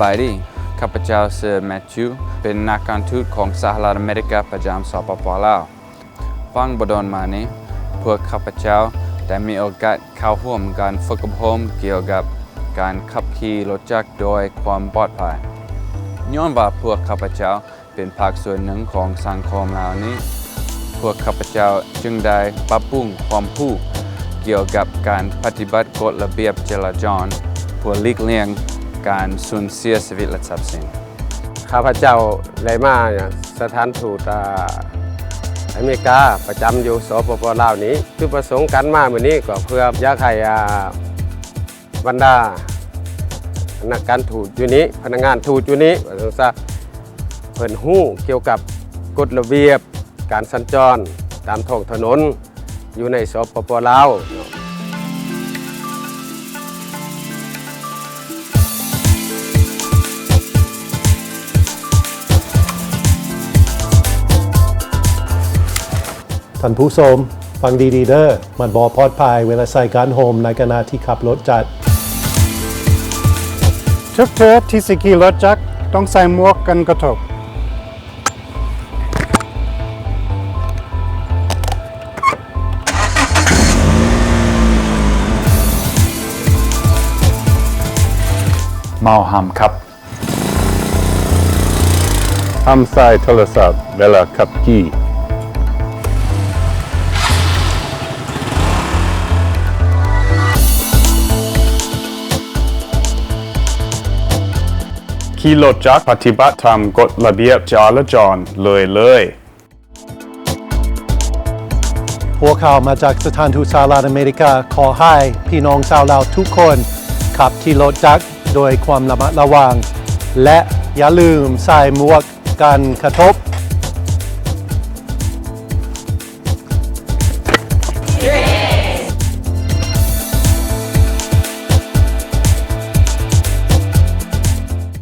ບາຍດີ, ຂ້າພະເຈົ້າຊື່ແມັດທິວ, ເປັນນັກການທູດຂອງສະຫະລັດອາເມລິກາປະຈຳ ສປປ ລາວ. ຫວ່າງບໍ່ດົນມານີ້, ພວກຂ້າພະເຈົ້າໄດ້ມີໂອກາດເຂົ້າຮ່ວມການຝຶກອົບຮົມກ່ຽວກັບການຂັບຂີ່ລົດຈັກໂດຍຄວາມປອດໄພ. ຍ້ອນວ່າພວກຂ້າພະເຈົ້າ ເປັນພາກສ່ວນໜຶ່ງຂອງສັງຄົມລາວນີ້, ພວກຂ້າພະເຈົ້າຈຶ່ງໄດ້ປັບປຸງຄວາມຮູ້ກ່ຽວກັບການປະຕິບັດກົດລະບຽບຈະລາຈອນ ເພື່ອຫຼີກລ່ຽງການສູນເສຍຊີວິດ ແລະ ຊັບສິນ. ຂ້າພະເຈົ້າໄດ້ມາສະຖານທູດ ອາ ອາເມລິກາປະຈຳຢູ່ ສປປ ລາວນີ້, ຈຸດປະສົງການມາມື້ນີ້ກໍເພື່ອຢາກໃຫ້ ອາ ບັນດາພະນັກງານທູດຢູ່ນີ້, ພະນັກງານທູດຢູ່ນີ້ ວ່າຊັ້ນຊະ, ເພິ່ນຮູ້ກ່ຽວກັບກົດລະບຽບການສັນຈອນຕາມທ້ອງຖະໜົນຢູ່ໃນ ສປປ ລາວເນາະ. ທ່ານຜູ້ຊົມ, ຟັງດີໆເດີ້, ມັນບໍ່ປອດໄພເວລາໃສ່ກ້ານຮົ່ມໃນຂະນະທີ່ຂັບລົດຈັກ. ທຸກເທື່ອທີ່ຊິຂີ່ລົດຈັກ ຕ້ອງໃສ່ໝວກກັນກະທົບ. ເມົາຫ້າມຂັບ. ຫ້າມໃຊ້ໂທລະສັບເວລາຂັບຂີ່. ຂີ່ລົດຈັກປະຕິບັດຕາມກົດລະບຽບຈະລາຈອນເລື້ອຍໆ. ພວກເຮົາມາຈາກສະຖານທູດສະຫະລັດອາເມລິກາ ຂໍໃຫ້ພີ່ນ້ອງຊາວລາວທຸກຄົນຂັບຂີ່ລົດຈັກດ້ວຍຄວາມລະມັດລະວັງ ແລະ ຢ່າລືມໃສ່ໝວກກັນກະທົບ